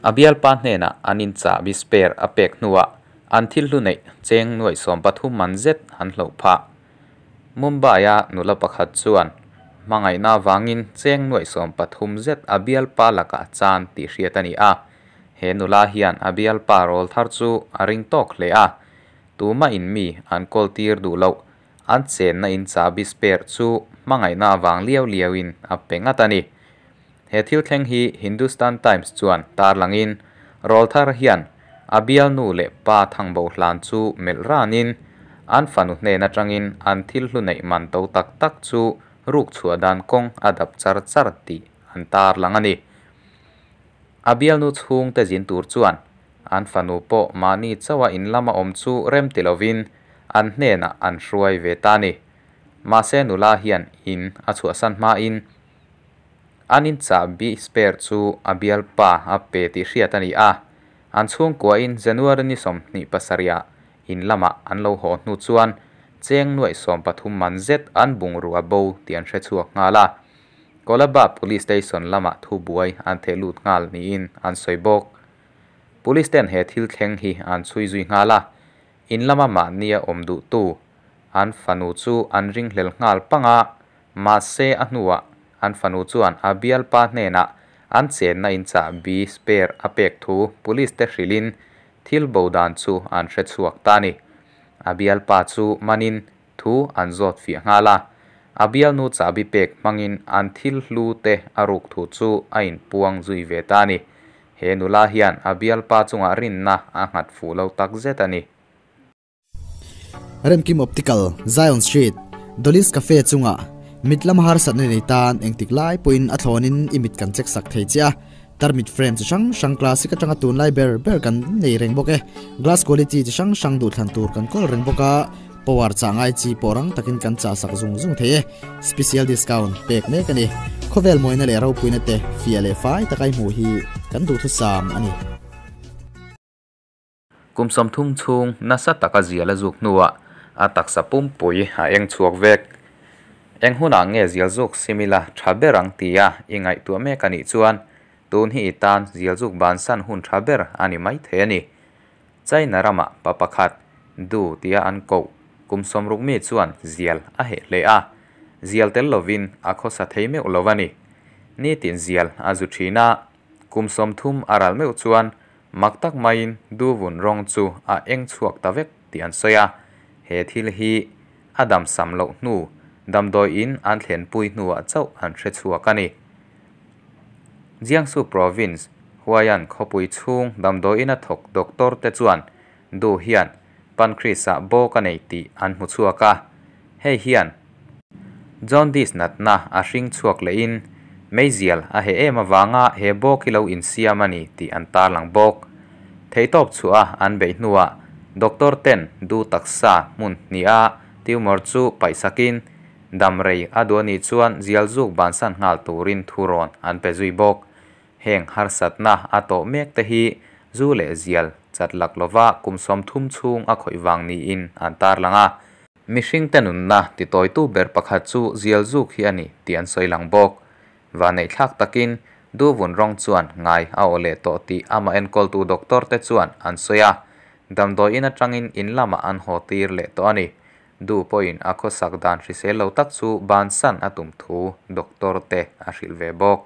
A bialpa hnenah an in chahbi spare a pek hnuah an thil hlu neih cheng nuaih 13 man zet an hloh phah. Mumbai-a nula pakhat chuan hmangaihna avangin cheng nuaih 13 zet a bialpa lakah a chan tih hriat a ni a. He nula hian a bialpa rawl thar chu a ring tawk hle a, tumah in mi an kawl tir duh loh an chenna in chahbi spare chu hmangaihna avang liau liauin a pe ngat a ni. He thil thleng hi Hindustan Times chuan tarlangin rawl thar hian a bialnu leh pa thangbo hlan chu melh ranin an fanu hnen atangin an thil hlu neih man to tak tak chu ruk chhuah dan kawng a dap char char tih an tarlang a ni. A bialnu chhung te zin tur chuan an fanu pawh mahni chauha in lama awm chu rem ti lovin an hnenah an hruai ve ta a ni. Mahse nula hian in a chhuahsan hmain an in chahbi spare chu a bialpa a pe tih hriat a ni a. An chhungkuain January ni 27 ah in lamah an lo haw hnu chuan cheng nuaih 13 man zet an bungrua bo tih an hre chhuak nghal a. Colaba Police Station lamah thu buai an theh lut nghal niin an sawi bawk. Police ten he thil thleng hi an chhui zui nghal a, in lama mahnia awm duhtu an fanu chu an ringhlel nghal pang a, mahse a hnuah an fanu chuan a bialpa hnenah an chenna in chahbi spare a pek thu police te hrilhin thil bo dan chu an hre chhuak ta a ni. A bialpa chu manin thu an zawt fiah nghal a, a bialnu chahbi pek hmangin an thil hlu te a ruk thu chu a inpuang zui ve ta a ni. He nula hian a bialpa chungah rinna a nghat fuh lo tak zet a ni. Remkim Optical, Zion Street, Dolly's Cafe chungah mit lama harsatna nei tan engtik lai pawhin a thlawnin i mit kan check sak thei che a. Tarmit frame chi hrang hrang classic atanga tunlai ber ber kan nei reng bawk e. Glass quality chi hrang hrang duhthlan tur kan kawl reng bawk a, power chah ngai chi pawh rang takin kan chah sak zung zung thei e. Special discount pek mek a ni. Khawvel mawina leh ropuina te fiah leh fai taka i hmuh hi kan duhthusam a ni. Kum 30 chhung nasa taka zial a zuk hnuah a taksa pumpui a eng chhuak vek. Eng hunah nge zial zuk simila tha ber ang tia i ngaihtuah mek a nih chuan tun hi i tan zial zuk bansan hun tha ber a ni mai thei a ni. China ramah pa pakhat Du tia an koh kum 60 mi chuan zial a heh hle a, zial tel lovin a khawsa thei meuh lo a ni. Nitin zial a zu thin a, kum 30 a ral meuh chuan mak tak maiin du vun rawng chu a eng chhuak ta vek tih an sawi a. He thil hi a dam sam loh hnu damdawiin an thlenpui hnuah chauh an hre chhuak a ni. Jiangsu Province, Huaian khawpui chhung damdawiin a thawk doctor te chuan Du hian pancreas-ah bawk a nei tih an hmu chhuak a. Hei hian jaundice natna a hring chhuak lehin meizial a heh em avanga he bawk hi lo insiam a ni tih an tarlang bawk. Theihtawp chhuah a an beih hnuah doctor ten Du taksa hmun hniha tumor chu paihsakin damrei a duh a nih chuan zial zuk bansan nghal turin thurawn an pe zui bawk. Heng harsatna a tawh mek te hi zu leh zial chat lak lova kum 30 chhung a khawih vang niin an tarlang a. Mihring te nunna titawitu ber pakhat chu zial zuk hi a ni tih an sawi lang bawk. Vanneih thlak takin Du vun rawng chuan ngai a aw leh tawh tih amah enkawltu doctor te chuan an sawi a. Damdawiin atangin in lamah an haw tir leh tawh a ni. Du pawhin a khawsak dan hrisel lo tak chu bansan a tum thu doctor te a hrilh ve bawk.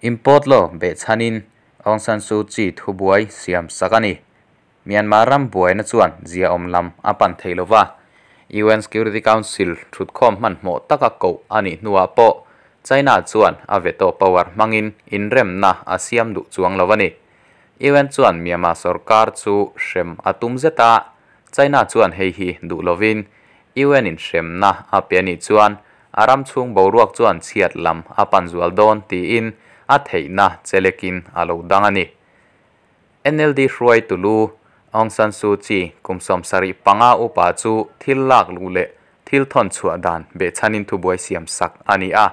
Import law behchhanin Aung San Suu Kyi thubuai siam sak a ni. Myanmar ram buaina chuan zia awm lam a pan thei lova. UN Security Council thutkhawm hmanhmawh taka koh a nih hnuah pawh China chuan a veto power hmangin inremna a siam duh chuang lo a ni. UN chuan Myanmar sorkar chu hrem a tum zet a, China chuan hei hi duh lovin UN in hremna a pe a nih chuan a ram chhung boruak chuan chhiat lam a pan zual dawn tiin a theihna chelekin a lo dang a ni. NLD hruai tulu Aung San Suu Kyi kum 75 upa chu thil lak luh leh thil thawn chhuah dan behchhanin thubuai siam sak a ni a.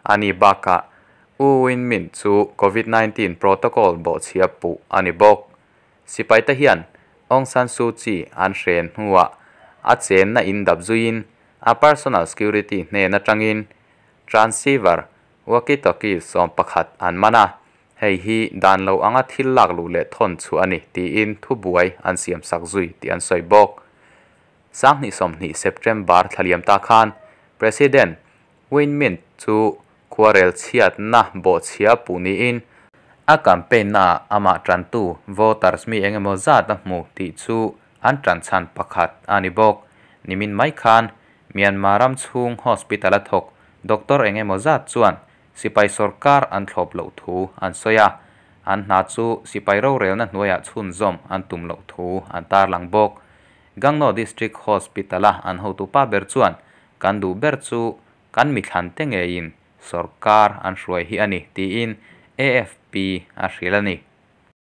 Ani bakah U Win Myint chu COVID-19 protocol bawhchhia puh a ni bawk. Sipai te hian Aung San Suu Kyi an hren hnuah a chenna in dap zuiin a personal security hnen atangin transceiver walkie-talkie 11 an man a. Hei hi dan lo anga thil lak luh leh thawn chhuah a ni tiin thubuai an siamsak zui tih an sawi bawk. 2020 September thla liam ta khan President Win Myint chu khuarel chhiatna bawhchhia puh niin a campaign naah amah tantu voters mi engemaw zat a hmu tih chu an tanchhan pakhat a ni bawk. Nimin mai khan Myanmar ram chhung hospital a thawk doctor engemaw zat chuan sipai sorkar an thlawp loh thu an sawi a, an hna chu sipai rorelna hnuaiah chhunzawm an tum loh thu an tarlang bawk. Gangnawh District Hospital-a an hotupa ber chuan kan duh ber chu kan mithlante ngeiin sorkar an hruai hi a ni tiin AFP a hrilh a ni.